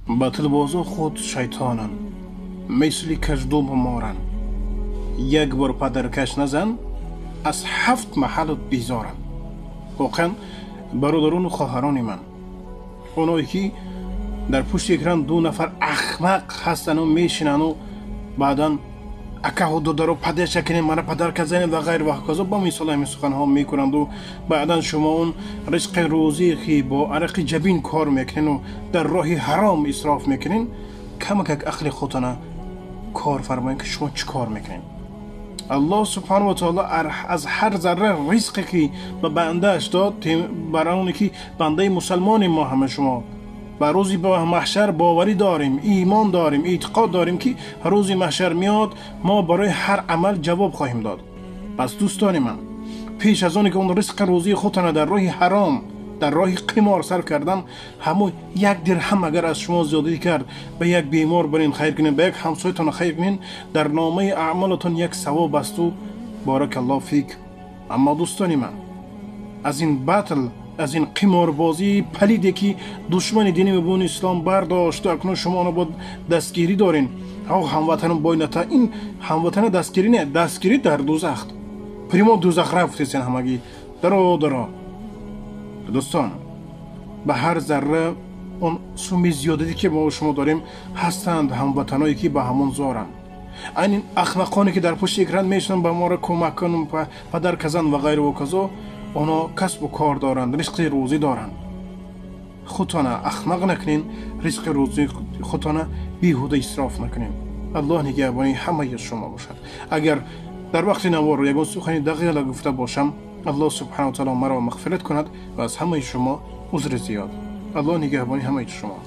Батлбозо худ шайтонанд, мисли каждуму моранд. Як бор падаркаш назан, аз ҳафт маҳалут безоранд. Воқеан, бародарону хоҳарони ман, оное ки дар пушти экран ду нафар ахмақ ҳастану мешинану баъдан акаҳу додаро падарша кунем, мана падарка занем ва ғайр ва ҳаказо, ба мисоли ҳамин суханҳо мекунанду баъдан шумо он ризқи рӯзие ки бо арақи ҷабин кор мекунену дар роҳи ҳаром исроф мекунен, камакак ақли худтона кор фармоед, ки шумо чӣ кор мекунед. Аллоҳ субҳану ва таоло аз ҳар зарра ризқе ки ба бандааш дод, бар оне ки бандаи мусалмони мо ҳама шумо ба рӯзи маҳшар боварӣ дорем, имон дорем, эътиқод дорем, ки рӯзи маҳшар меод, мо барои ҳар амал ҷавоб хоҳем дод. Пас, дӯстони ман, пеш аз оне ки он ризқи рӯзии худтона дар роҳи ҳаром, дар роҳи қимор сарф кардан, ҳамон як дирҳам агар аз шумо зиёдатӣ кард, ба як бемор барин хайр кунед, ба як ҳамсоятон хайр кунед, дар номаи аъмолатон як савоб асту баракаллоҳ фик. Аммо, дӯстони ман, аз ин батл, аз ин қиморбозии палиде ки душмани дини мубини ислом бардошту акнун шумо оно бояд дастгирӣ дорен. Ҳамватанам бойната ин ҳамватана дастгирӣ не, дастгирӣ дар дузах, прямо дузах рафтесен ҳамагӣ. Даро, даро, дӯстон, ба ҳар зарра он суми зиёдате ки мо шумо дорем, ҳастанд ҳамватаное ки ба ҳамон зоранд. Айн ахмақоне ки дар пушти экран мешинанд, ба моро кӯмак кунам, падар казан ва ғайру ва казо, оно касбу кор доранд, ризқи рӯзӣ доранд. Худтона ахмақ накунен, ризқи рӯзии худтона беҳуда исроф накунем. Аллоҳ нигаҳбони ҳамаи шумо бошад. Агар дар вақти навор ягон сухани дағила гуфта бошам, аллоҳ субҳану таоло маро мағфират кунад ва аз ҳамаи шумо узри зиёд. Аллоҳ нигаҳбони ҳамаи шумо.